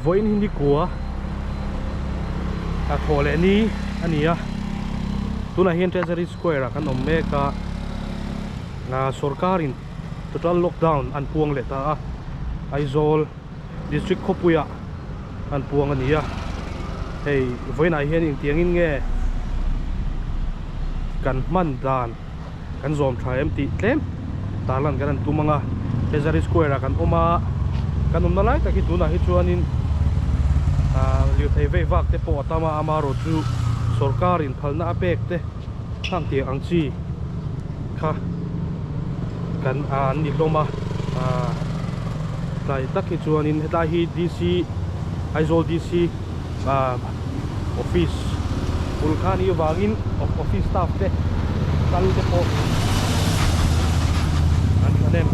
Vawiin hi nikua a thawh leh ni a ni a, tunah hian Treasury Square ah kan awm mek a, ah sorkar in total lockdown an puang leh ta a, Aizawl district khawpui ah an puang a ni a, hei vawiinah hian engtiang in nge kan hman dan. Kan zawm tha em tih tlem tarlan kan han tum ang a, Treasury Square ah kan awm a, kan awmna lai tak hi tunah hi chuanin ah lirthei vei vak te pawh a tam a, amaherawh chu sorkar in phalna a pek te khang tiang ang chi kha kan ah an ni hlawm a, ah tlai tak hi chuanin hetlai hi D_C Aizawl D_C ah office bul kha anih avangin office staff te kal te pawh an thahnem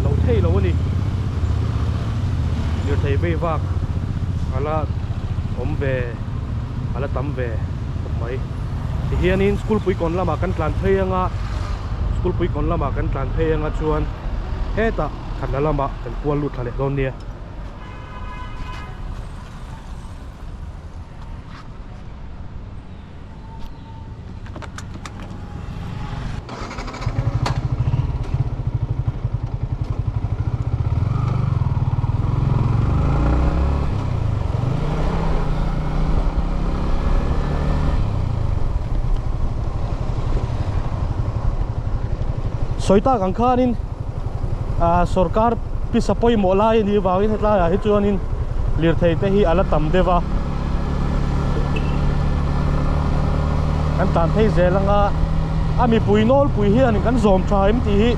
lo thei lo a ni lirthei vei vak a la awm ve a la tam ve khawp mai tihianin school pui kawn lamah kan tlan phei anga school pui kawn lamah kan tlan phei anga chuan hetah khatla lamah kan kual lut thla leh dawn nia. Sawi tak ang khanin ah sorkar pisa pawimawh lai a nih avangin hetlai ah hi chuanin lirthei te hi a la tam deuh a kan tlan phei zel anga a mipui nawlpui hianin kan zawm tha em tih hi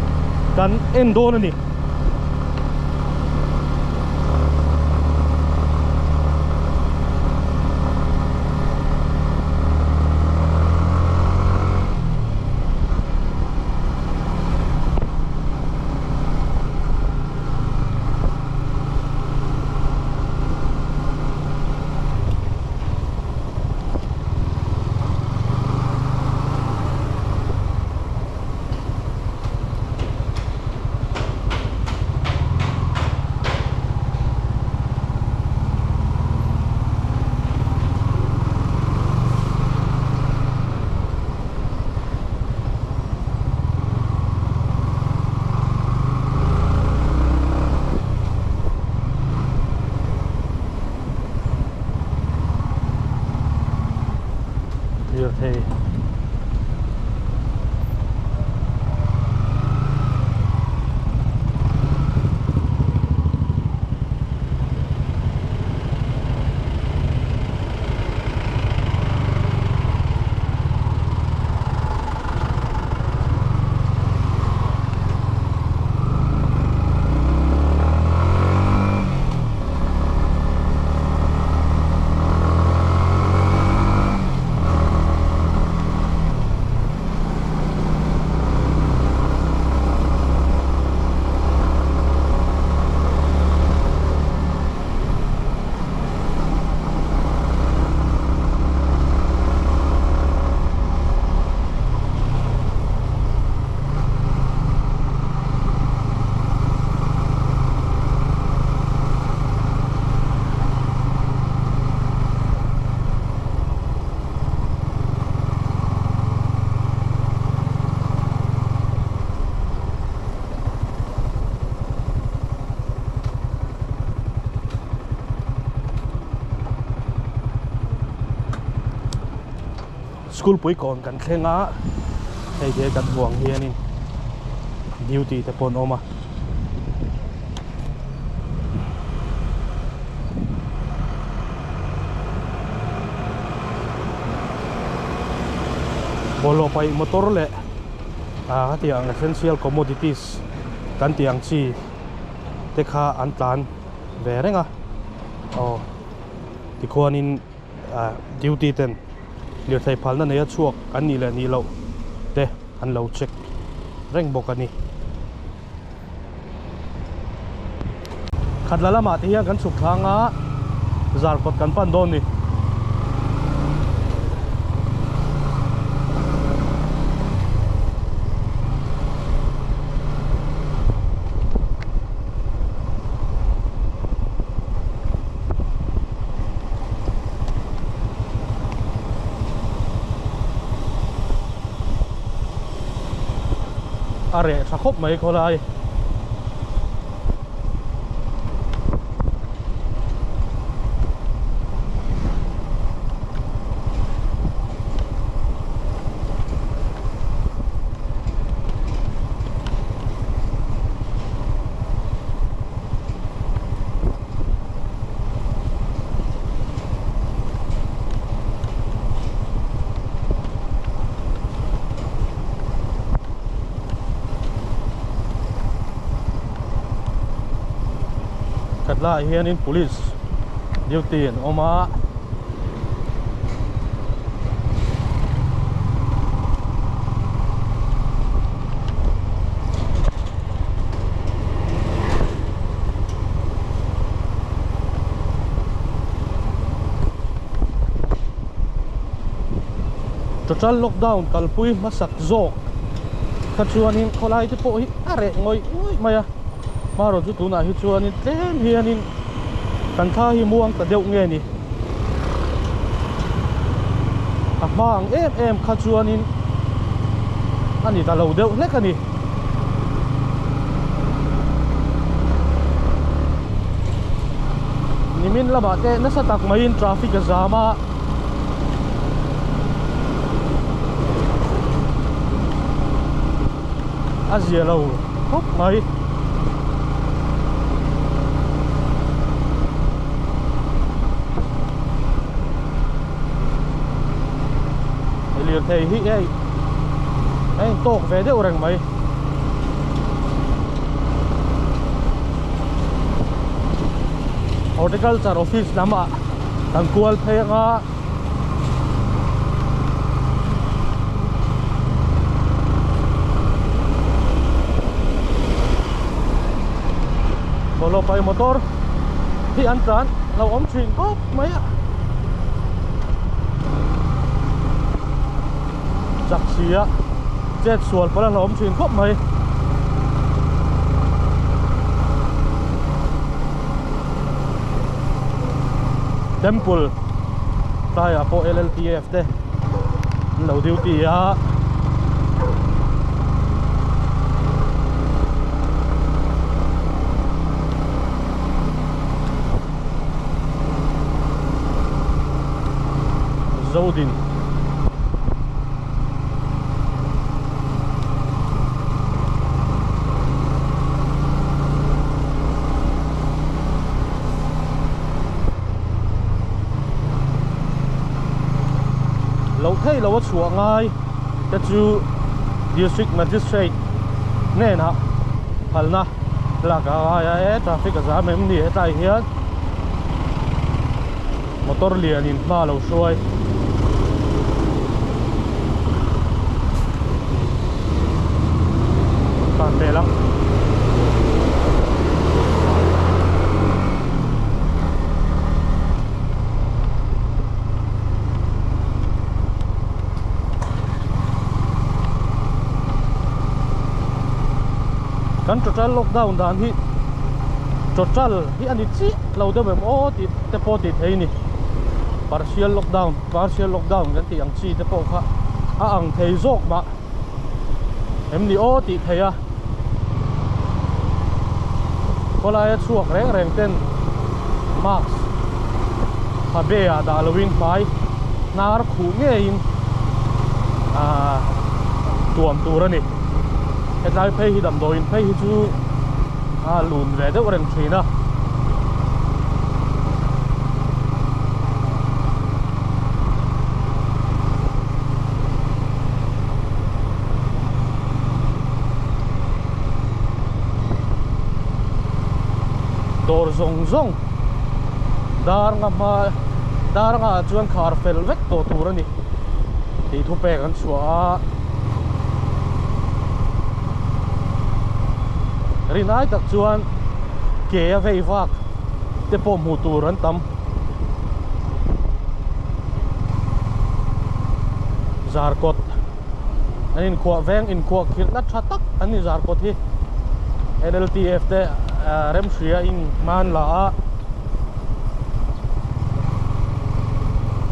kan en dawn a ni. Lirthei School pui kawn kan thleng a hei te kan hmuh ang hianin duty te pawh an awm a. Bawlhhlawh paih motor leh ah hetiang essential commodities kan tih ang chi te kha an tlan ve reng a aw tikhuanin ah duty ten lirthei phalna neia chhuak an nih leh nih loh te an lo check reng bawk a ni. Khatla lamah te hian kan chhuk thlang a zarkawt kan pan dawn ni. A reh tha khawp mai khawlai. Khatlaiah hianin police duty an awm a. Total lockdown kalpui hmasak zawk kha chuanin khawlai te pawh hi a reh ngawih ngawih mai a hmarawh chu tunah hi chuanin tlem hianin kan thla hi muang ta deuh nge ni a hma ang em em kha chuanin a ni ta lo deuh hlek a ni. Nimin lamah te nasa tak maiin traffic a zam a. A zia lo khawp mai. Lirthei hi hei a in tawk ve deuh reng mai. Horticulture office lamah kan kual phei anga bawlhhlawh paih motor hi an tlan lo awm thin khawp mai a chak si a chet sual pawh a hlauhawm thin khawp mai. Temple tlaiah pawh L_L_T_F te an lo duty a. Zodin. Loh theih loh a chhuah ngai te chu District Magistrate hnenah phalna lak a ngai a e traffic a zam em ni hetlai hian motor lian in hma lo hruai. Tan vel ang. Kan total lockdown dan hi total hi a ni chiah lo deuh em aw tih te pawh tih theih a ni partial lockdown partial lockdown kan tih ang chi te pawh kha a ang thei zawk mah em ni aw tih theih a khawlaia chhuak reng reng ten mask khabe ah dah lo in hmai hnar khuh ngeiin ahh tuam tur a ni hetlai phei hi damdawiin phei hi chu a lun ve deuh reng thin a. Dawr zawng zawng dar nga hma dar nga ah chuan khar fel vek tawh tur a ni tih thu pek an chhuah a rinai tak chuan ke a vei vak te pawh hmuh tur an tam. Zarkawt an inkhuah veng inkhuah khirh na tha tak an ni Zarkawt hi L_L_T_F te remhria in hman la a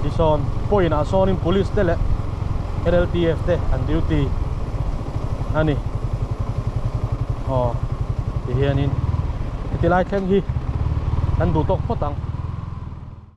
tisawn point ah sawn in police te leh L_L_T_F te an duty a ni. Aw ti hianin heti lai thleng hi kan duh tawk phawt ang.